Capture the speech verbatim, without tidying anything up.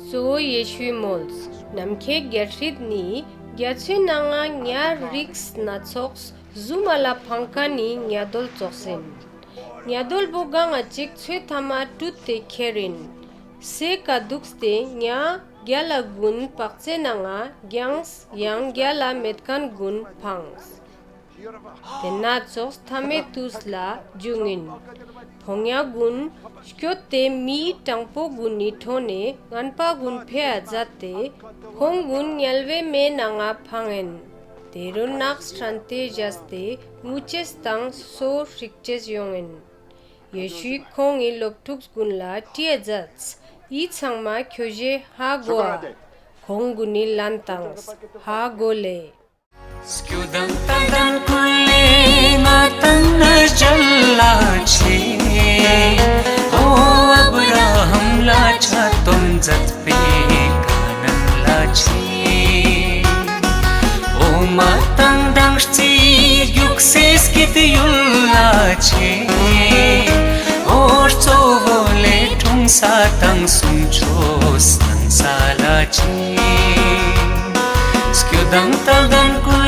གཙོ་བོ་ཡེ་ཤུའི་མོལས། ནམ་ཁའེ་གྱལ་སྲིད་ནི་གྱ་ཚོའེ་ནང་ང་ཉ་རིགས་སྣ་ཚོགས་ཟུམ་མ་ལ་ཕང་ཁན་ནི་ཉ་དོལ་ཙོགས་ཨིན། ཉ་དོལ་བོ་གང་ང་ཅིག་ཚོའེ་ཐའ་མ་ཀྲུད་དེ་ཁྱེར་ཨིན། སའེ་ཀ་དུགས་ཏེ་ཉ་གྱལ་ལ་གུན་པག་ཚེ་ནང་ང་གྱངས་ཡང་གྱལ་ལ་མེད་ཁན་གུན་ཕངས། ཏེན་ན་ཙོགས་ཐའ་མའེ་ཏུས་ལ་ཇུང་ཨིན། ཕོ་ཉ་གུན་སྐྱོད་དེ་མི་དྲང་པོ་གུན་ནི་ཕྲོ་ནེ་ངན་པ་གུན་ཕེའ་ཛད་དེ་ཁོང་གུན་ཉལ་ཝའེ་མེའེ་ནང་ང་ཕང་ཨིན། ཏེ་རུ་ནགས་ཤྲན་ཏེ་ཞས་ཏེ་ངུ་ཅེས་དང་སོ་ཤྲིག་ཅེས་ཡོང་ཨིན། ཡེ་ཤུའི་ཁོང་ངི་ལོབ་ཕྲུགས་གུན་ལ་ཏྲིའ་ཛདས། འི་ཚང་མ་ཁྱོ་ཞའེ་ཧ་གོའ། ཁོང་གུན་ནི་ལན་ཏངས། ཧ་གོ་ལེ། སྐྱོད་དང་ཏལ་དང་ཀུན་ལེ་ང་དང་ནེ་ཇལ་ལ་ཆའེ། འོ་ཨབ་ར་ཧམ་ལ་ཆ་ཏོན་ཛད་པའེ་ཀ་ནན་ལ་ཆའེ། འོ་མ་དང་དང་རྩི་གྱུག་སའེ་སྐྱིད་ཡུལ་ལ་ཆའེ། འོ་གཙོ་བོ་ལེ་ཀྲུང་ས་དང་སུམ་ཅོས་ནང་ས་ལ་ཆའེ། སྐྱོད་དང་ཏལ་དང་ཀུན་